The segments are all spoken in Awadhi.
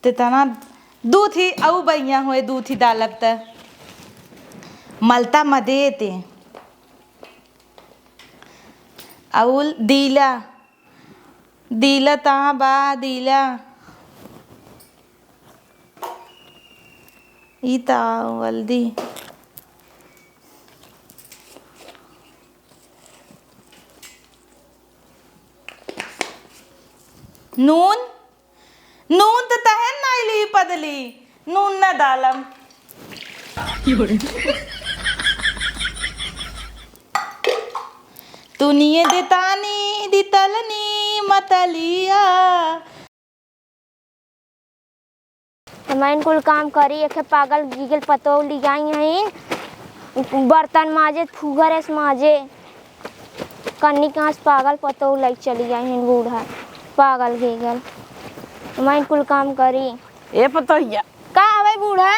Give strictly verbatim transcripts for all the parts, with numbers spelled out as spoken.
ते तना दूध ही अउ बइया होए, दूध ही डालब त मलता मदे ते। अउल दीला, दीला ता बा, दीला। ई ता वल्दी। नून, नून त तहन नाई ली पदली, नून न डालम। तुनिए देतानी दितलनी मतलिया। हमाइन कुल काम करी, एखे पागल गीगल पतोह लियाई हईन, बर्तन माजे, फुगर एस माजे, कन्नी कांस पागल पतोह लई चली आई हईन, बूढ़ा पागल गीगल। हमाइन कुल काम करी। ए पतोहिया। का हवे बूढ़ा?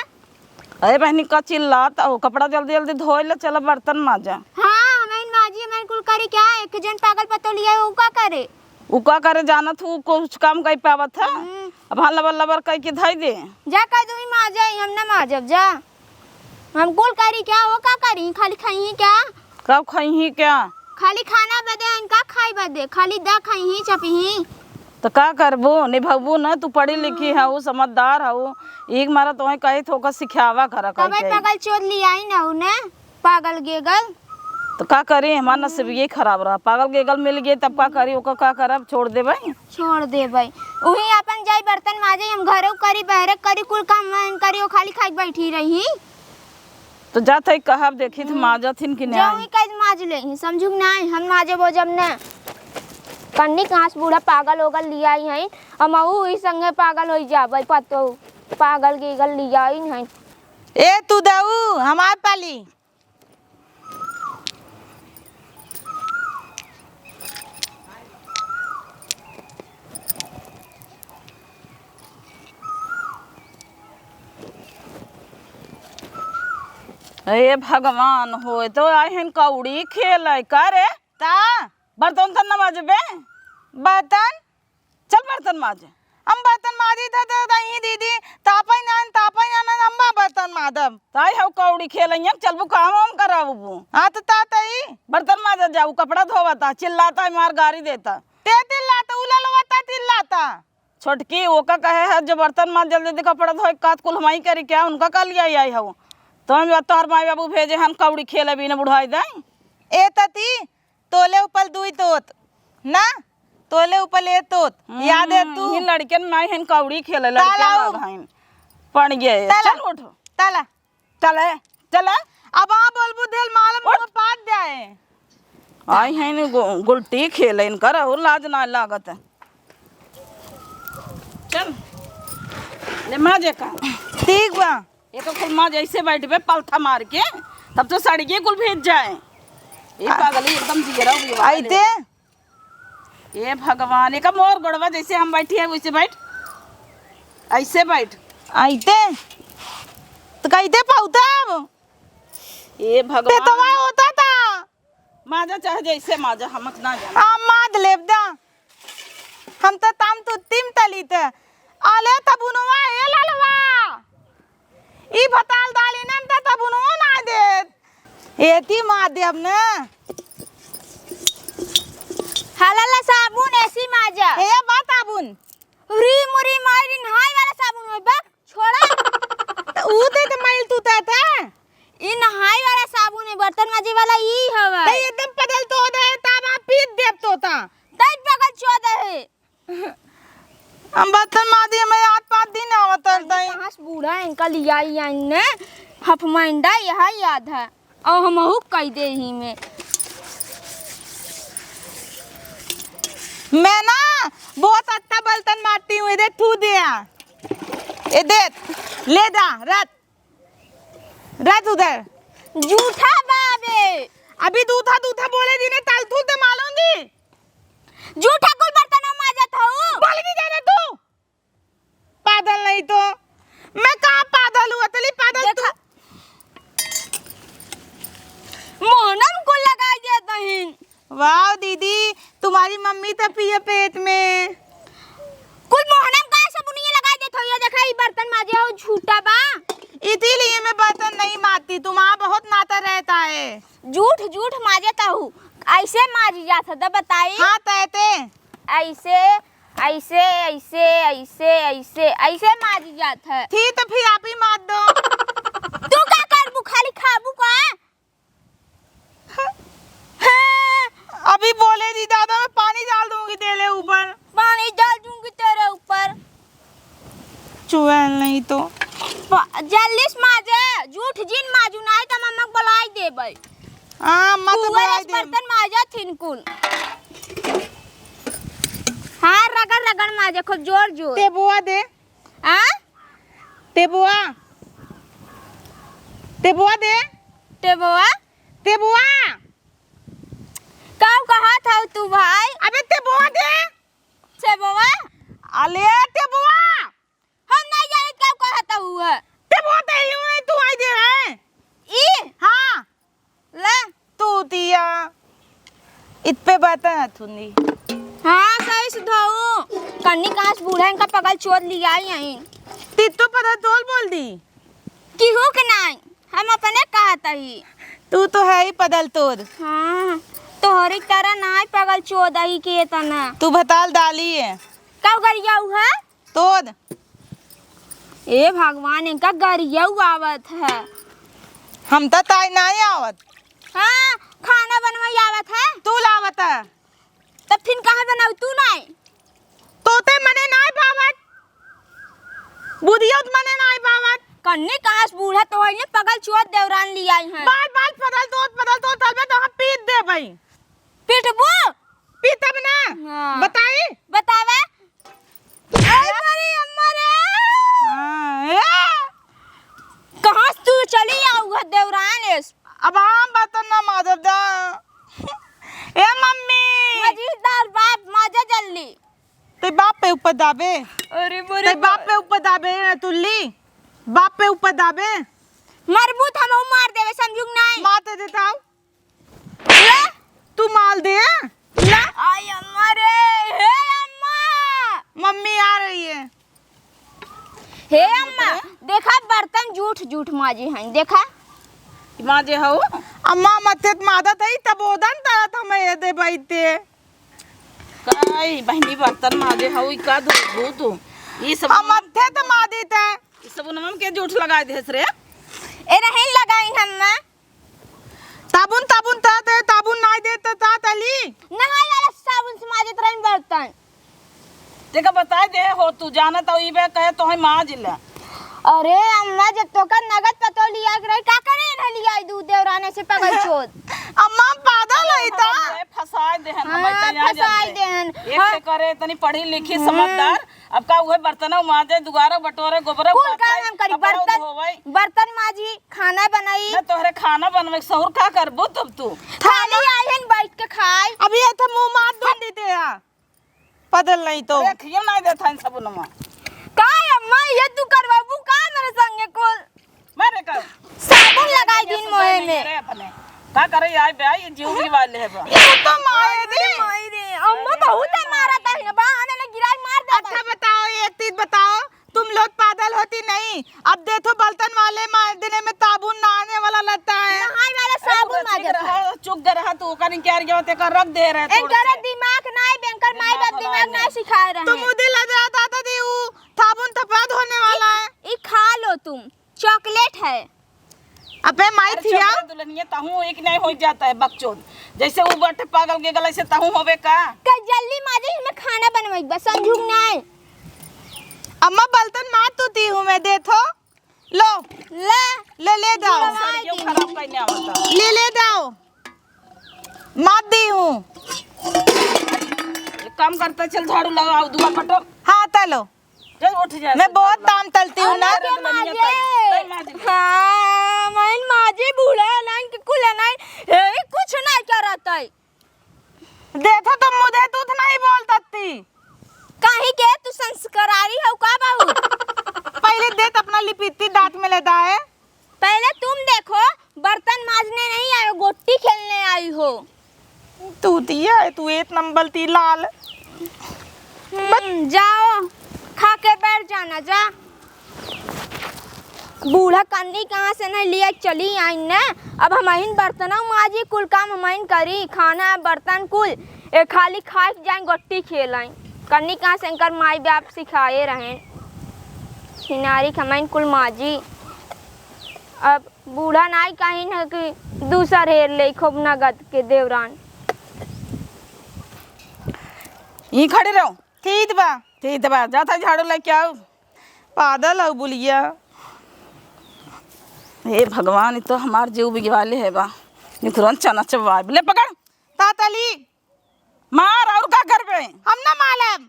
अरे बहनी, का चिल्लात हो? कपड़ा जल्दी जल्दी धोए ले, चला बर्तन माजा। हाँ, हमाइन माजी, हमाइन कुल करी क्या? एक जन पागल पतोह लिया, उ का करे? उ का करे जानत हूँ, कुछ काम कई पावत है। हम्म। अब हाँ लबर लबर कई के धई दे। जा कह दूँ माजे, हम ना माजब, जा। हम कुल करी क्या, वो का करी? खाली खाई ही क्या? कब खाई ही क्या? खाली खाना बदे, इनका खाई बदे, खाली दा खाई ही, चपी ही। तो का करबो, निभबो न, तू पढ़ी लिखी हम्म। हऊ, समझदार हऊ, एक मारा तोहे कही थोका सिखावा करा कही तबे कही। पागल चोद लियाई न हऊ ने, पागल गेगल। तो का करी, हमार नसीब हम्म। ये खराब रहा, पागल गेगल मिल गए तब का करी, ओका का करब, छोड़ देबे। छोड़ देबे, उही अपन जाई बर्तन माजे, हम घरे करी, बहरे करी, कुल काम हम करी, वो खाली खाई बैठी रही। तो जात है कहब, देखी थ हम्म। माजत हिन कि जो नहीं। ही कह माज ले ही, समझू कि नहीं, हम माजे बोजब न। कन्नी कहाँ से बूढ़ा पागल होगल लिया ही हैं, हम अहू ही संगे पागल होई जाबे, पतो पागल गीगल लिया ही हैं। ए तू दऊ, हमार पाली। ए भगवान हो, तो आए हन कौड़ी खेले का रे? ता? बर्तन त न माजबे? बर्तन? चल बर्तन माज। हम बर्तन माजी थे तो दही दीदी, तापई नान, तापई नान, हम बा बर्तन मादब। ताई हऊ कौड़ी खेलैया, चलबू काम हम कराबू। हाँ तो ता तई। बर्तन माजत जाऊ, कपड़ा धोवता, चिल्लाता है, मार गारी देता। ते चिल्लाता, उला लोवाता चिल्लाता। छोटकी, ओका कहे है, जो बर्तन माज, जल्दी जल्दी कपड़ा धोए, कात कुल हमाई करी क्या, उनका का लिया आई हऊ? तो हम तोहर माई बाबू भेजे हन, कौड़ी खेले बिना बुढ़ाई दे। ए तती, तोले ऊपर दुई तोत, ना? तोले ऊपर ए तोत, याद है तू? हम्म, इही लड़कन माई हन कौड़ी खेले, लड़किया ताला लाग उ- हन। पड़ गए। ताला। चल उठ। ताला। चले, चले। अब आ बोलबू देल मालम उठ। मुँह पाट जाए। आई हैं न गु-, गुलटी खेले इनकर और लाज ना लागत है। चल, ले माजे का। ठीक बा। ये तो खुद माँ जैसे बैठबे पलथा मार के, तब तो सड़िए कुल भीज जाए। ये आ, पागली एकदम जियरा हुई बात है। आइते? ए भगवान, एका मोर गोड़वा जैसे हम बैठी है वैसे बैठ, ऐसे बैठ। आइते तो कहते पौता अब। ए भगवान। पेटवा होता था। माजा चाहे जैसे माजा, हमक ना जाना। आ माद लेब दा। हम तो ताम तू तिम तली ते। आले तबुनवा ए लालवा। ई भताल दाली नन त तबुनो ना देत। एती मार देब न। हलाला साबुन एसी माजा। ए बा साबुन। री मुरी मारी नहाए वाला साबुन होई बा। छोड़ा। त ऊ दे त मैल तू त त। ई नहाए वाला साबुन है, बर्तन माजे वाला ई हवा। त एकदम पदल तो दे, ताबा पीत देब तोता। तई पगल चोद है। हम बर्तन माजी, हमें याद पाँच दिन आवत है, तई। कहाँ से बूढ़ा इनका लिया, या इनने हफमाइंडा, यह याद है। और हम हूँ कई दे ही में। मैं ना बहुत अच्छा बर्तन माजती हूँ, इधर थू दिया। इधर, ले जा, रख। रख उधर। जूठा बाबे। अभी दूठा, दूठा बोले दी ने, तल तू ते मालूम दी। जूठा कुल बर्तन माजत हऊ। बोल भी जाने तू। पादल नहीं तो। मैं कहाँ पादल हुआ, तली पादल तू। देखा। मोहनम कुल लगाई दे दहिन। वाह दीदी, तुम्हारी मम्मी तो पिए पेट में। कुल मोहनम का सबुनिया लगाई देत हो, ये देखा। छूटा बा। इसीलिए मैं बर्तन नहीं माजती, तुम्हारा बहुत नाता रहता है। झूठ झूठ माजत हऊ, ऐसे माजी जात है, तो बताई। हाँ, तैते। ऐसे, ऐसे, ऐसे, ऐसे, ऐसे, ऐसे माजी जात है। ठीक, तो फिर आप ही माज दो। तू का करबू, खाली खाबू का? अभी बोले दी दादा, मैं पानी डाल दूंगी तेरे ऊपर। पानी डाल दूंगी तेरे ऊपर। चुड़ैल नहीं तो। प-, जल्दी से माजे, झूठ जिन माजू, नहीं तो मम्मा के बुलाई देबै। हाँ, मत बुआ बुलाई रस दे। बर्तन माजा थिन कुन। हाँ, रगड़ रगड़ माजे, खूब जोर जोर। ते बुआ दे। आ? टेबुआ, टेबुआ दे। टेबुआ? टेबुआ। का कहत हऊ तू भाई? अबे टेबुआ दे। सेबुआ? अले टेबुआ। हम नहीं जाने का कहत हऊ है। टेबुआ तो यही है, तू आई दे रहे। ई? हाँ। ले। तू दिया, इत पे बात है थुनी। हाँ, सही से धोऊ। कन्नी काश बूढ़ा इनका पगल चोद लिया ही यहीं। तित्तो पदल तोल बोल दी। केहू के नाई, हम अपने कहत ही। तू तो है ही पदल तोद। हाँ, तोहरी तरह नाई पगल चोद ही के तना। तू भताल डाली है। का गरिया है? तोद। ए भगवान, इनका गरियऊ आवत है। हम त ताई नाई आवत। हाँ, खाना बनवाई आवत है। तू लावत है। तब फिर काहे बनाऊ तू नाई? तोते मने नाई पावत। बुधियत मने नाई पावत। कन्ने काश बूढ़ा तो है ने पगल चोद देवरान लियाई हैं। बाल बाल पदल तोद, पदल तोद, तलबे तो हम पीट देबई। पीटबू? पीटब ना। हाँ। बताई? बतावे। अरे अम्मा रे। हाँ, ए। कहाँ से तू चली आऊ है देवरान एस? अब हम बर्तन ना माजब जा। ए मम्मी। मजीदार बाप, माजा जल्दी। ते बाप पे ऊपर दाबे। अरे मोरे ते बाप पे ऊपर दाबे, तुल्ली। बाप पे ऊपर दाबे। मरबू त हमहू मार देबे, समझू कि नाई? मार दे देता हूँ। ला। तू माल दे। ला। आई अम्मा रे, हे अम्मा। मम्मी आ रही है। हे अम्मा, देखा बर्तन जूठ जूठ माजे हैं, देखा। माजे हऊ? अम्मा मत्थे त मादत है, तब ओदन तरत हमें ये दे बैठे। काई बहिनी बर्तन माजे हऊ, ई का धोबू तू? ई सब हम मत्थे त मादित है। ई सब उनमम के जूठ लगाई देस रे। ए रहीन लगाइन अम्मा। ताबुन, ताबुन, ता, ते, ताबुन नाई दे, त, ता, तली। नहाए वाला साबुन से माजत रहीन बर्तन। तेका बताई दे हो, तू जानत हो, ई बे कहे तोहे माज ले। अरे अम्मा, जब तोका नगद पतो लिया के रही, का करे इन्हें लिया दू देवराने से पगल चोद? अम्मा, पागल है ता। अरे, फंसाए देहन, हम हाँ, तो यहाँ फंसाए जानते। देहन। एक हाँ। से करे, इतनी पढ़ी लिखी, हम्म। समझदार, अब का उहे बर्तनौ माजे, दुआरो बटोरे, गोबरो कुल पाथे, काम हम करी, कपड़ौ बर्तन, धोवई। बर्तन माजी, खाना बनाई। ना तोहरे खाना बनवे के सहूर का करबू तब तू? खाली आइहन बैठ के खाई। अभी ये तो मुंह मार दे देते हैं। पदल नहीं तो। अरे खियो नहीं देता इन सबुनमा। का अम्मा ये तू करवाबू का मेरे संगे कुल? मारे का? साबुन लगाई दिन मोहे में। अरे अपने। का करे आई बे आई जीव की वाले है बा। ये तो मारे रे। माई रे, अम्मा बहुत है मारा था ये बा, हमें ना गिराई मार दे। अच्छा बताओ, एक चीज बताओ, तुम लोग पागल होती नहीं? अब देखो बर्तन वाले मांजने में साबुन नहाने वाला लगता है। नहाए वाला साबुन मांजत है। चुप रहा तू, ओकर इनकार गया ते कर रख दे रहे एक तोड़ जरा के। दिमाग नहीं, बैंकर माई बाप दिमाग नहीं सिखाए रहे। तुम उधर लग रहा था, था दी ऊ साबुन थपा धोने वाला है। ई खा लो तुम। चॉकलेट है। अबे माई अरे थिया। चुप रे दुल्हनिया, तहूँ एक नहीं हो जाता है बकचोद। जैसे वो बट पागल के गला से तहूँ होवे का? का जल्दी माजे, हमें खाना बनवाई बस, संझुक नहीं। अम्मा बर्तन मार तू ती हूँ मैं, दे थो। लो। ले। ले, ले जाओ। सड़ियों खराब करने आवता। ले, ले जाओ। मार दी हूँ। एक काम करता, चल झाड़ू लगाओ, दुआ पटो। हाँ, चलो। चल, उठ जा, मैं चल, बहुत चल। ताम तलती हूँ ना। अरे, माजे। तई माजे। हाँ, मैं माजे बूढ़ा नाई कि कुल नाई, ए, कुछ नाई करत है। देखो तो मुझे तू तो नहीं बोल सकती। काहे के तू संस्कारी हो का बहुत? पहले दे तो अपना लिपित्ती दांत में ले दाए। पहले तुम देखो, बर्तन माजने नहीं आए हो, गोटी खेलने आई हो। तू दिया है, तू एक नंबर ती लाल। हम्म, जाओ, खा के बैठ जाना, जा। बूढ़ा कन्नी कहाँ से नहीं लिया चली आई न। अब हमहिन बर्तनौ माजी, कुल काम हमहिन करी, खाना बर्तन कुल। ए खाली खाए के जाए, गोटी खेलाई। कन्नी कहाँ से इनकर माई बाप सिखाए रहेन। छिनारी खमैन कुल माजी। अब बूढ़ा नाई कहिन है कि दूसर हेर ले खूब नगद के देवरान। ई खड़ी रहो। ठीक बा। ठीक बा, जात है झाड़ू लेके आओ। पादल हौ बुलिया। हे भगवान, ई तो हमार जीव बिगवाले है बा। निखुरन चना चबाए। ले पकड़। तातली। मार, और का करबे? हम ना मालम।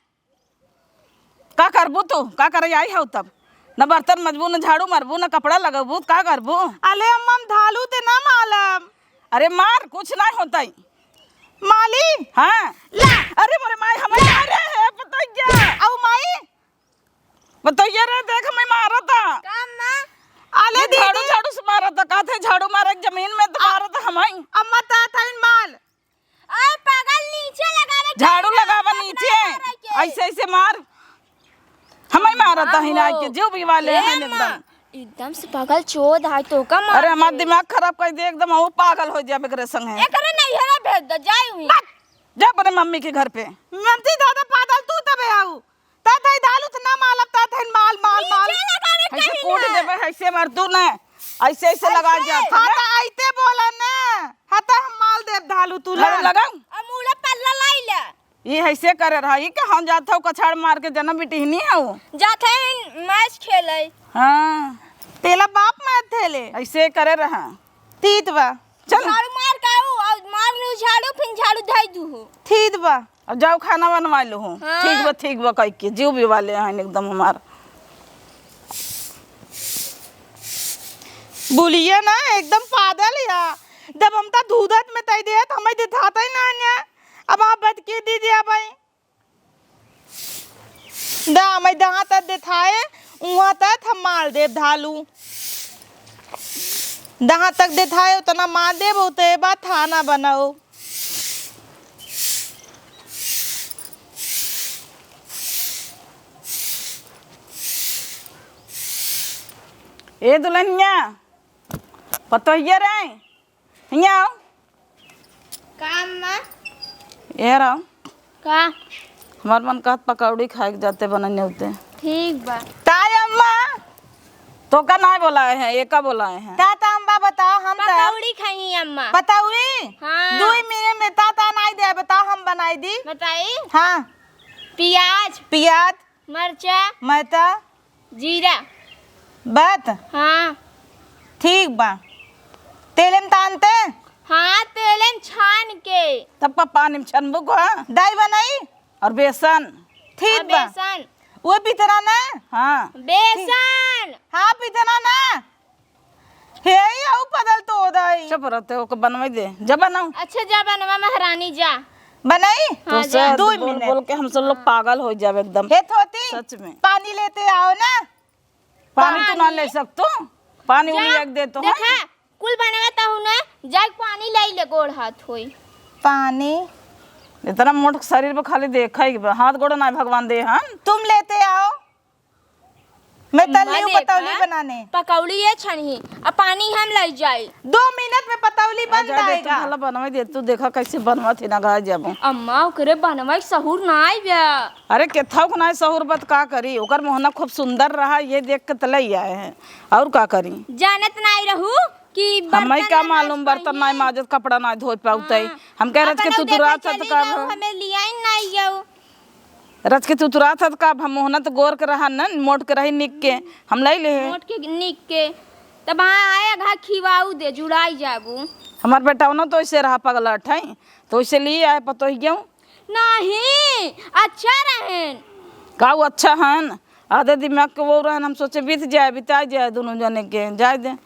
का करबू तू? का करे आई हौ तब? न बर्तन मजबू, न झाड़ू मारबू, न कपड़ा लगबू, का करबू? अले अम्मा, हम धालू ते ना मालम। अरे मार, कुछ ना होता ही। माली? हाँ। ला। अरे मोरे माई, हमारे अरे है, बताइए। औ माई? बताइए रे, देख मैं मारता। का अम्मा? अले ये झाड़ू, दीदी। झाड़ू से मारता, का थे झाड़ू मारे के जमीन में तो मारता हमाई। अम्मा ता था इन माल। अरे पागल, नीचे लगावे के झाड़ू ना, लगावा अपना नीचे। मारे के। ऐसे, ऐसे मार। हमाई मारता ही ना आके, जीव बिगवाले हैं एकदम। एकदम से पागल चोद है तो का मार अरे हमार दे। दिमाग खराब कर दे एकदम, वो पागल हो जाबे एकरे संगे। एकरे नैहरे भेज दे, जाई हुई। बस, जा अपने मम्मी के घर पे। मम्मी दादा पागल तू तबे आऊ। ता थाई दालू त ना मालब, ता थाई माल, माल, माल। नीचे लगावे ऐसे कहीं कूट ना। देबे, ऐसे मार तू ना। ऐसे, ऐसे लगा ऐसे। जात है हाँ, ना। ता ऐते बोला ना। हाँ, ता हम माल देब धालू तू घर ला। लगाऊ। अब मूड़ा पल्ला लाई ले। ये ऐसे करे रहा, ये कहाँ जात हौ कछाड़ मार के जना बिटिहनी हौ। जात है मैच खेले। हाँ। तेला बाप मैच खेले। ऐसे करे रहा। तीत बा। चल। झाड़ू मार के आऊ, और मार लू झाड़ू, फिर झाड़ू धई दू हो। ठीक बा। अब जाओ खाना बनवा लो हो। हाँ। ठीक बा, ठीक बा, कह के जीव बिगवाले हैं एकदम हमार। बोलिए ना, एकदम पागल या। जब हम ता धूधत में तई देत, हमें दिखाता ही ना है। अब आप बच के दीजिए भाई। दा, मैं जहाँ तक देथाए, उहाँ तक हम माल देब धालू। जहाँ तक देथाए, उतना माल देब, उते बाद थाना बनाओ। ए दुल्हनिया, पतोहिया रे, हियाँ आओ। का अम्मा? ए रहो। का? हमार मन कहत पकौड़ी खाए के जाते बनने होते। ठीक बा। ताई अम्मा। तो का नाय बोलाए हैं, एका बोलाए हैं। का ता अम्मा बताओ, हम तो पकौड़ी खाई अम्मा। पतौड़ी? हाँ। दुई मिनट में ता ता नाय दे, बताओ हम बनाई दी। बताई? हाँ। पियाज। पियाज। मरचा। मैदा। जीरा। बात? हाँ। ठीक बा। तेले में तानते? हाँ, तेले में छान के। तब का पानी में छनबू को, हाँ? दाई बनाई? और बेसन। ठीक और बा। बेसन। वो पितरा ना? हाँ। बेसन। हाँ, पितरा ना? हे, ई आऊ पदल तो होदा है। चुप रहते, ओके बनवाई दे। जब बनाऊ। अच्छा, जा बनवा महारानी, जा। बनाई? हाँ, तो जा। शायद दो बोल, मिनट। बोल के हम सब लोग पागल हो जावे एकदम। हे थोती, सच में। पानी लेते आओ ना। पानी तो ना पानी? ले सकतो। पानी जा, उलिया के दे तो देखा, हम। कुल बनवा तहु ना, जाके पानी लाई ले, गोड़ हाथ होई। पानी? इतना मोट शरीर पे खाली देखा ही बा। हाथ गोड़ ना भगवान दे हम। तुम लेते आओ। मैं तल्ली अम्मा हूँ देखा, पतौली बनाने। पकौड़ी ये छनही, अब पानी हम लाई जाई। दो मिनट में पतौली बन आ, जा दे, तू जाएगा। भला बनवाई दे, तू देखा कैसे बनवा थी ना, गा जाबो। अम्मा, ओकरे बनवाई सहूर ना आई बा। अरे, केथाऊ को ना सहूर बत का करी, ओकर मोहना खूब सुंदर रहा, ये देख के त लई आए हैं, और का करी? जानत नाई रहू कि हमें बर्तन का ना मालूम, माज बर्तन पाई ना हैं। माजत, कपड़ा ना धोए पाउते। हाँ। हम कह रहे थे अपन कि तू देखा तुरात है तो चली का गऊ, भा? हमें लियाई ना गऊ। रच के तू तुरात हत का? हम मोहनत गोर के रहा न, मोट के रही निक के, हम लई ले। मोट के निक के, तब हाँ आए घा खिवाऊ दे, जुड़ाई जाबू। हमार बेटा न तो ऐसे रहा पगला ठई, तो ऐसे लिए आए पतोहिया। नहीं, अच्छा रहेन। का वो अच्छा हन? आधे दिमाग के वो रहन, हम सोचे बीत जाए, बिता जाए दोनों जने के, जाए दे।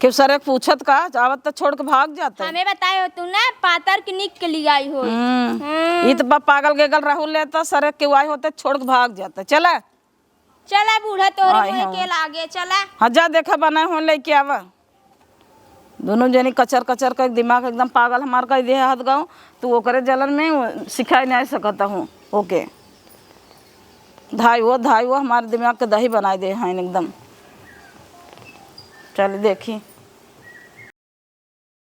केहू सरेक पूछत का? आवत त छोड़ के भाग जात। हमें बताए हो तू ना, पातर के निक के लियाई हो। हम्म। हम्म। ई त बा पागल गेगल राहुल ले त सरेक केहू आई होते छोड़ के भाग जात। चला। चला बूढ़ा तोरे आई मुँह हो। के लागे, चला। हाँ, जा देखा बनाए हो लेके आवा। दोनों जनी कचर कचर का दिमाग एकदम पागल हमार कर दे हाथ गाँव। तू ओकरे जलन में सिखाई नहीं सकत हूँ ओके। धाई वो, धाई वो, हमारे दिमाग के दही बनाई दे हैं एकदम। चल देखी।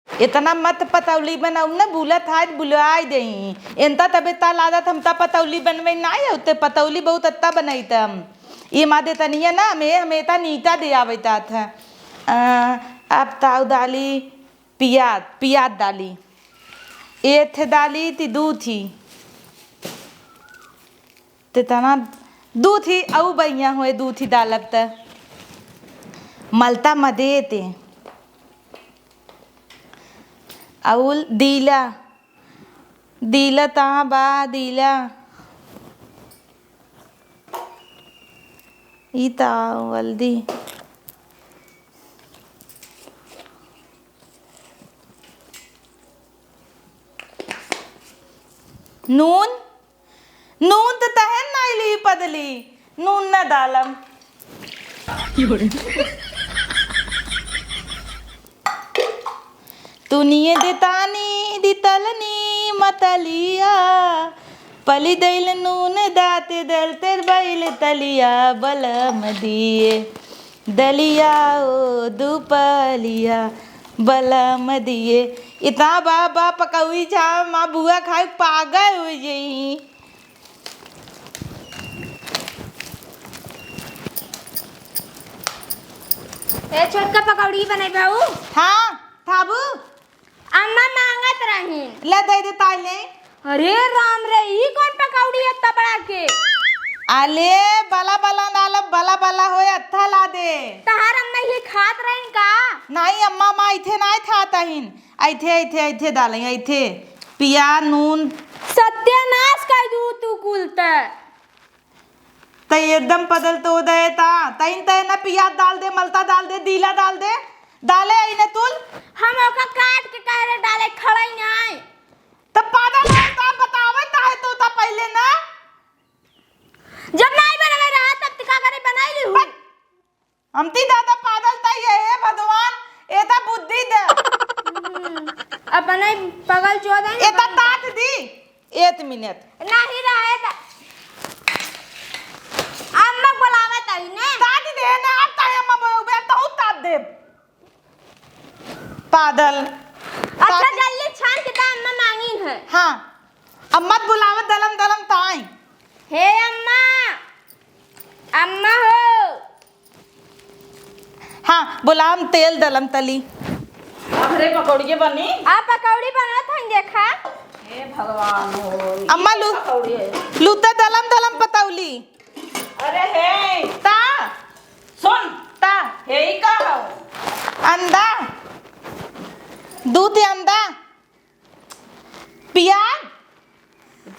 इतना मत पतौली बनाऊ न, बुलत हाथ बुलाई देई। एनता तबे ताल आदत हम ता पतौली बनवे नाई होते, पतौली बहुत अत्ता बनैतम। ई मादे तनिया ना हमें, हमें ता नीता दे आवे तात है। अ, अब ताऊ दाली पियाज, पियाज दाली। ए थे दाली ती दू थी। ते तना दू थी अउ बढ़िया होए, दू थी डालब त मलता मदे ते। अउल दीला, दीला ता बा, दीला। ई ता वल्दी। नून, नून त तहन नाई ली पदली, नून न डालम। तुनिए दे तानी दी तलनी मतलिया, पली दैल नून दाते दल तेर बैल तलिया, बलम दिए दलिया ओ दुपलिया, बलम दिए। इतना बा, बा पकौड़ी छा, माँ बुआ खाए पागल हो जई। ए, छोटका पकौड़ी बनेबे हऊ? हाँ, थाबू। अम्मा मांगत रही। ले दे दे ताई ले। अरे राम रे, ई कौन पकौड़ी है तबड़ा के? अले, बला बला ना लब, बला बला होए, अच्छा ला दे। तहार अम्मा ये खात रहीन का? नाई अम्मा, माँ इथे नाई खात अहिन। ऐथे, ऐथे, ऐथे डालें, ऐथे। पिया, नून। सत्यानाश कर दू तू कुल त। तै एकदम पदल तो दे ता। तैन तै ना पियाज डाल दे, मलता डाल दे, दीला डाल दे। डाले आई ने तुल। हम ओका काट के कह रहे डाले, खड़ाई नाई। तब पादल है, तब बतावे ता है तो ता पहले ना। जब नाई बनवे रहा, तब ती का करे बनाई ली हूँ। बन। हमती दादा पादल तई है, हे भगवान, एता बुद्धि दे। हम्म, अपने पगल चोदन एता तात दी, एक मिनट। नहीं रहे त अम्मा बुलावे तई ने। तात दे ना, अब तई अम्मा बोलबे, तहु तात दे। पादल। अच्छा, पादल। जल्दी छान के दा, अम्मा मांगी है। हाँ, अम्मा त बुलावे दलम दलम ताई। हे अम्मा, अम्मा हो। हाँ, बोला, हम तेल दलम तली। अरे, पकौड़िए बनी? आ, पकौड़ी बनत हन, देखा। हे भगवान हो, अम्मा, ई लू-, पकौड़ी है। लूता दलम दलम पतौली। अरे हे। ता। सुन। ता। हे, ई का हो? अंडा। दूध अंडा। पियाज?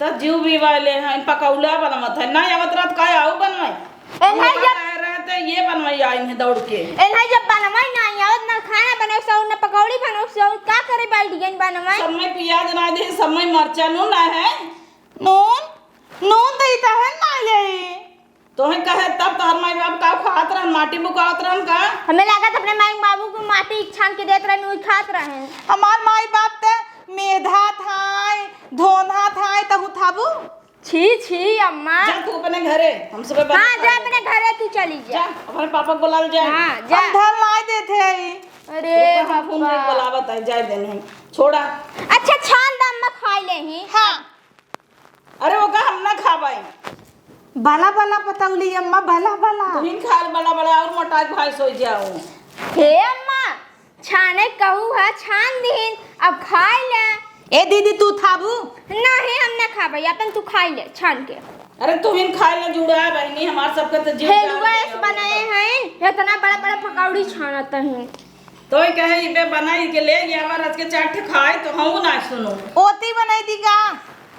त जीव भी वाले हैं, पकौड़ा बनवत है। ना आवत रहत का आऊ बनवाई? एन्हे उनका जब कह रहे थे, ये बनवाई आई है दौड़ के। एन्हे जब बनवाई ना आवत, ना खाना बनाओ सो, ना पकौड़ी बनाओ सो, का करे बैठ गई बनवाई? सब में पियाज ना दे, सब में मरचा नून ना है। नून? नून तो इता है ना ले। तोहे कहे तब तोहर माई बाप का खात रहन, माटी बुकावत रहन का? हमें लागत अपने माई बाबू को माटी छान के देत रहन, वही खात रहन। हमार माई बाप ते मेधा थाई, धोना थाई, तहु थाबू? छी, छी, अम्मा। जा तू अपने घरे, हमसे कोई बात हाँ, नहीं जा करे। अपने घरे तू चली जा। जा, अपने पापा को बुला ले जा। हाँ, जा। हम धल नाई देते हैं। अरे तू कहाँ फोन बाबा। नहीं बुलावत है, जाए देने हैं। छोड़ा। अच्छा, छान दा अम्मा, खाई ले ही। हाँ। अरे ओका हम ना खाबाई। भला भला पतौली अम्मा, भला भला। तुहिन खा ले भला भला और मोटा के भाई सोई जाओ। हे अम्मा, छाने कहू है, छान दीन, अब खाई ले। ए दीदी, तू थाबू? नहीं, हम ना खाबाई, अपन तू खाई ले, छान के। अरे तुहिन खाई ले, जुड़ा है बहनी, हमार सबके तो जीव हेलुआ जान ऐसे गया। बनाए हैं, इतना बड़ा बड़ा पकौड़ी छानत हैं। तोय कहे इबे बनाई के ले गया, हमार आज के चार ठे खाए तो हम ना सुनो। ओती बनाई दी का?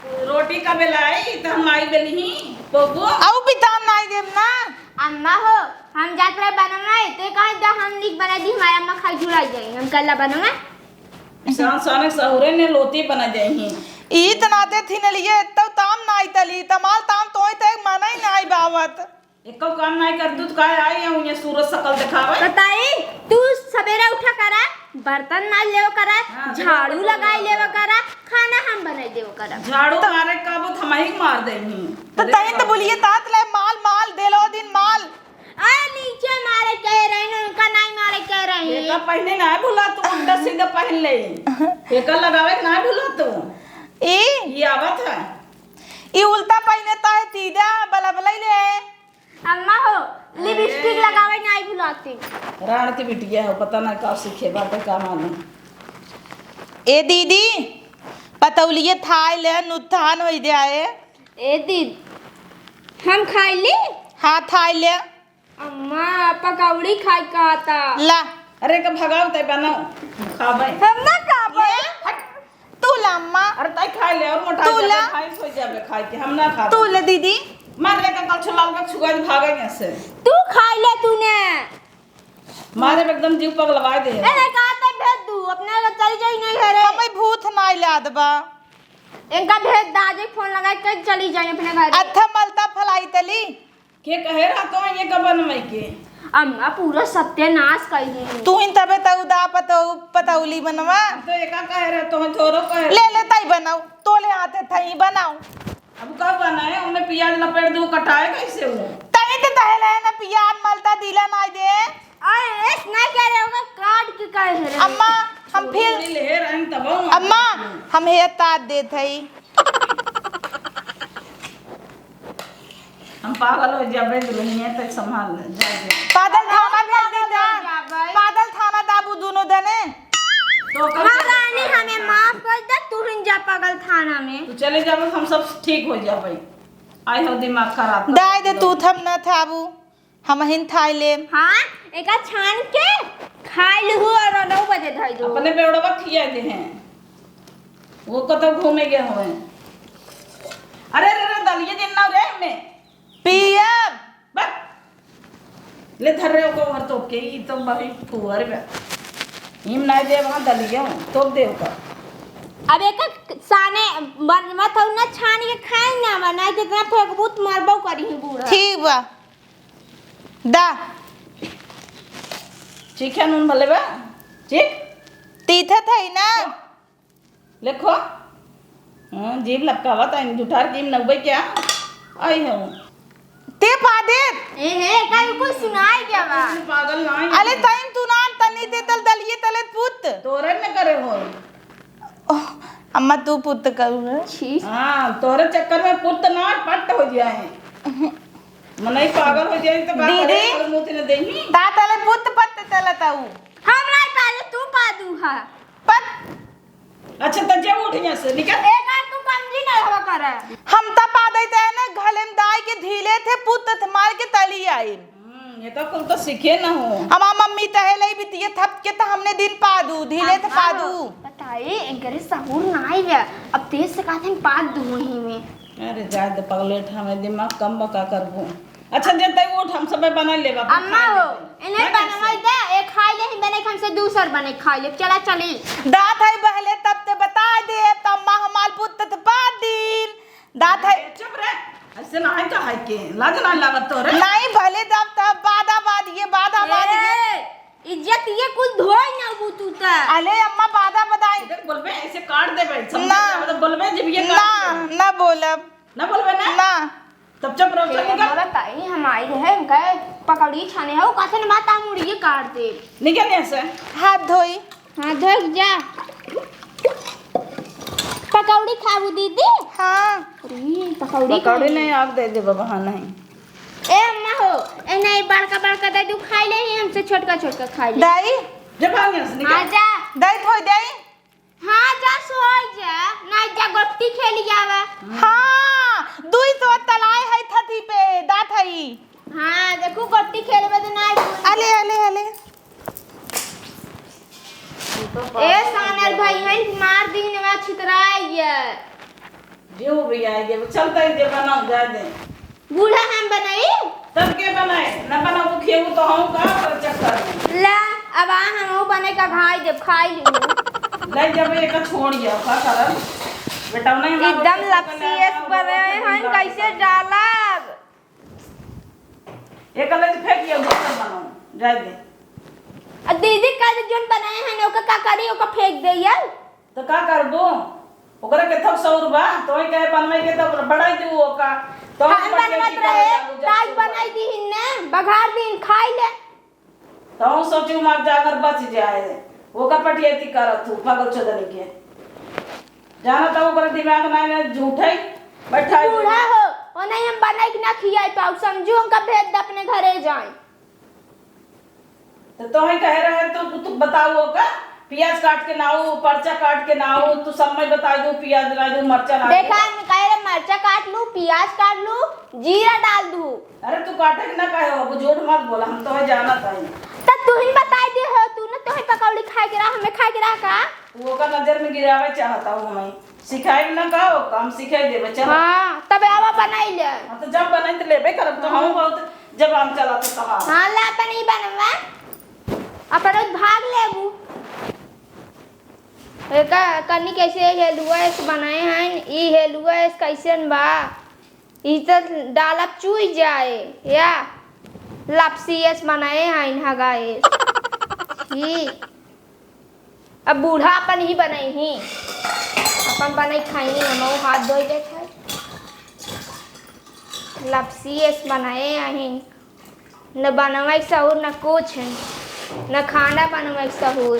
रोटी का बेलाई तो हम आई बेली ही, बबू। आऊ पितान नाई देब ना। अम्मा हो, हम जात रहे बनवाए, ते कहे दा हम निक बनाई दी, हमारे अम्मा खाई जुड़ाई जाए, हम कल्ला बनवाए। शान शान सहुरे ने लोती बना जाए ही। ई तनाते थी न लिए, तब ताम नाई तली, तमाल ताम तोय ते मना ही नाई बावत। एको काम नाई कर, दूध काय आई है, उन्हें सूरज सकल दिखावे। बताई, तू सवेरे उठा करा, बर्तन माज लेवा करा, हाँ, झाड़ू लगाई लेवा करा, खाना हम बनाई देवा करा। झाड़ू तो मारे का वो थमाई मार देनी। तो तई तो बोलिए, तात ले माल, माल, देलो दिन माल। अरे नीचे मारे कह रहे हैं, उनका नाई मारे कह रहे हैं। पहने ना भुला तू, उल्टा सीधा पहन ले। एकर लगावे के ना भुला तू। ई? ई आवत है। ई उल्टा पहने तो है सीधा, बलबलाई ले। अम्मा हो, लिपस्टिक ए। लगावे नाई भुलाती। राण की बिटिया हो, पता ना का सीखे बाटे, का मालूम। ए दीदी, पतौलिये थाई ले, नुत्थान होई जाए। ए दीदी, हम खाई ली? हाँ, थाई ले। अम्मा, पकौड़ी खाई कहता। ला। अरे, का भगाओ, तै बनाओ, खाबे। हम ना खाबे। ले, हट। तू ला अम्मा। अरे ताई खा ले और मोटा तू जाबे, ला। खाई सो जाबे खाई के, हम ना खाबे। तू ले दीदी। मार ले का कल छुलाल का छुआ दे भागे यहाँ से। तू खा ले तूने। मारे में एकदम जीव पगलवा दे। ए, नहीं कहा तो भेज दू, अपने लोग चली जाई नहीं घरे। हमें भूत ना याद बा। इनका भेज दा, आज फोन लगा के चली जाई अपने घर। अच्छा मलता फलाई तली। के कहे रहा तो ये का बनवाई के? अम्मा पूरा सत्यानाश कर दी। तू ही तबे तऊ दा पतऊ, पतौली बनवा। तो एका कहे रहे, तो थोड़ो कहे ले, ले, तई बनाऊ। तोले आते थई बनाऊ। अब का बनाए? उन्हें प्याज लपेट दू, कटाए कैसे हो? तई तो तहले है ना, प्याज मलता दिला ना दे। अरे, ऐस ना कह रहे होगा, काट के कहे रहे। अम्मा, हम पूरी फिर पूरी ले रहे हैं तब हम अम्मा, हम हे तात देत हई। हम पागल हो जाबे, दुल्हनिया तक संभाल ले, जा, जा। पादल थाना भेज दी था। पादल थाना दाबू दोनों दने। तो कर महारानी, हमें माफ कर दे, तू हिन जा पागल थाना में। तू चले जाबे, हम सब ठीक हो जाबे। आई हो दिमाग खराब कर दाई दे, दो। तू थम न थाबू, हम हिन थाई लेम। हाँ, एका छान के खाई लूहू और नौ बजे धई दो। अपने बेवड़वा खिया दे हैं, वो कतौ घूमे गए हुए। अरे, अरे, अरे, दलिया दिन ना रे में। पियब। बस। ले धर रहे हो को भर तोप के, ई तो बड़ी फुहर बा। इम ना दे वहाँ दलिया, तोप दे ओकर। अब एक साने बनवा थौ ना छान के खाए ना, बनाए जितना फेंकबू त मरबो करी ही बूढ़ा। ठीक बा। दा। ठीक है, नून भले बा। ठीक? तीथे थई ना। देखो। हाँ, जीभ लपकावा ता, जुठार जीभ नउबे क्या? आई हो। ते पादे। ए हे, काई कुछ सुनाई क्या बा? पागल ना है। अले तइन तू ना तनी दे तल दलिए तले पुत। तोरे न करे हो। ओह, अम्मा तू पुत करू है। छी। हाँ, तोरे चक्कर में पुत ना पट्ट हो जाए। मनई पागल हो जाए तो का दीदी, करे? और मुँह न देही। ता तले पुत पत्त तले ताऊ। हम नहीं पाले, तू पादू हा। पत। अच्छा, तो जे उठ यहाँ से, निकल। एक आध तू कमजी नहीं हवा करे। हम ता पादे ते ना, घले में दाई के धीले थे, पुत थे मार के तली आई। हम्म, ये तो कुल तो सीखे ना हो। हमार मम्मी तहे लई बितिये थप के तो हमने दिन पादू, धीले थे अम्मा, पादू। बताई, इनकरे सहूर ना आई बे। अब तेज से कहते हैं पाद दू ही में। अरे, जाए दे पगलेट, हमें दिमाग कम बा, का करबू? अच्छा, जे तई उठ, हम सबे बना लेबा, अपन अम्मा खा हो, लेबे। इन्हें ना बनवाई कैसे? दे, एक खाई ले ही बने, हमसे दूसर बने खाई ले, चला चली। दात है बहले तब ते बता दे, तब अम्मा हमार पुत त पा दीन। दात है। ए, चुप रे, ऐसे ना है कहा है के, लाज ना लागत तो रे। नहीं, भले दब तब बादा बाद ये, बादा बाद ये। ए, इज्जत ये कुल धोई ना बू तू त। अले अम्मा बादा बदाई। इधर बोलबे, ऐसे काट देबे, समझ ना। मतलब बोलबे जब ये काट ना, देबे। ना बोलब। ना बोलबे ना? ना। तब चुप रहो, चल ए, निकल। बोलत आई, हम आई रहे, हम कहे, पकौड़ी छाने हो, कथन बात आ मुड़िए काट दे। निकल यहाँ से। हाथ धोई। हाथ धोई जा। पकौड़ी खाबू दीदी? हाँ। अरे, पकौड़ी पकौड़ी खाई। नहीं, आग दे दे बाबा, हाँ नहीं। ए अम्मा हो, ए नहीं, बड़का बड़का दे दू, खाई ले ही, हमसे छोटका छोटका खाई ले। दाई? जब आ गया से निकल। हाँ, जा। दाई, थोई दाई। हाँ, जा सोई जा, नहीं जा गोटी खेली जावे। हाँ, दुई सौ तलाए है थथी पे, दात है। हाँ, देखू गोटी खेलबे तो नहीं भूल अले, जा। अले, अले। ए सानर भाई है, मार दीन वा छितराई है। जो भी आई है, चलता ही दे बनाओ, जा दे। बूढ़ा हम बनाई? तब के बनाए? न बनाओ, खेऊ तो हम का पर चक्कर में। ला, अब आ हम वो बने का घाई देब, खाई ली। ले जब एक छोड़ गया, का करब? बेटा नहीं, हमारे एकदम बच्चे को लपसी कल्याण एस बने हैं, कैसे डालब? एक अलग फेंक दिया, दूसरा बनाओ, जाए दे। आ दीदी का जो जोन बनाए हैं, ओका का करी, ओका फेंक दे यार। तो का करबो? ओकरा के थक सौर बा, तोय कहे बनवे के तो बढ़ाई दू ओका। तो हम हम बनवत रहे, ताई बनाई दीहिन ने, बघार दीहिन, खाई ले। हम सोची हमार जागर बच जाए, ओकर पटियाती करत हूँ, पागल चोदनी के। जाना था ओकर दिमाग ना में झूठे बैठा है। बूढ़ा हो, ओ नहीं हम बनाई के ना खियाई पाऊ, समझू हमका भेज दे अपने घरे जाए। तो तोहे कहे रहे तो तू बताऊ ओकर, पियाज काट के नाऊ, पर्चा काट के नाऊ, तू सब मैं बताई दू, पियाज ना दू, मर्चा ना दू। देखा, हम कहे रहे मर्चा काट लू, पियाज काट लू, जीरा डाल दू। अरे तू काटे के ना कहे हो, अब झूठ मत बोला, हम तोहे जानत हई। त तू ही बताई दे हो, तू ना तोहे पकौड़ी खाए के रहा, हमें खाए के रहा का? तू ओकर नजर में गिरावे चाहता हूँ हमें। सिखाई ना का हो, काम सिखाई देबे, चल। हाँ, तबे आवा बनाई ले। हाँ, तो जब बनाई तो लेबे करब, तो हाँ। हम बहुत जबान चला तो कहा। हाँ, ला अपन ही बनवा, अपन भाग लेबू। एका कनी कैसे हेलुआ एस बनाए हैं, ई हेलुआ एस कैसन बा? ई त डालब चुई जाए, या लपसी एस बनाए हैं, हगा एस। ई अब बूढ़ा अपन ही बनई ही, अपन बनई खाई ही, हम हाथ धोई देत है। लपसी एस बनाए आही, न बनवे सहूर, न कुछ, न खाना बनवे सहूर।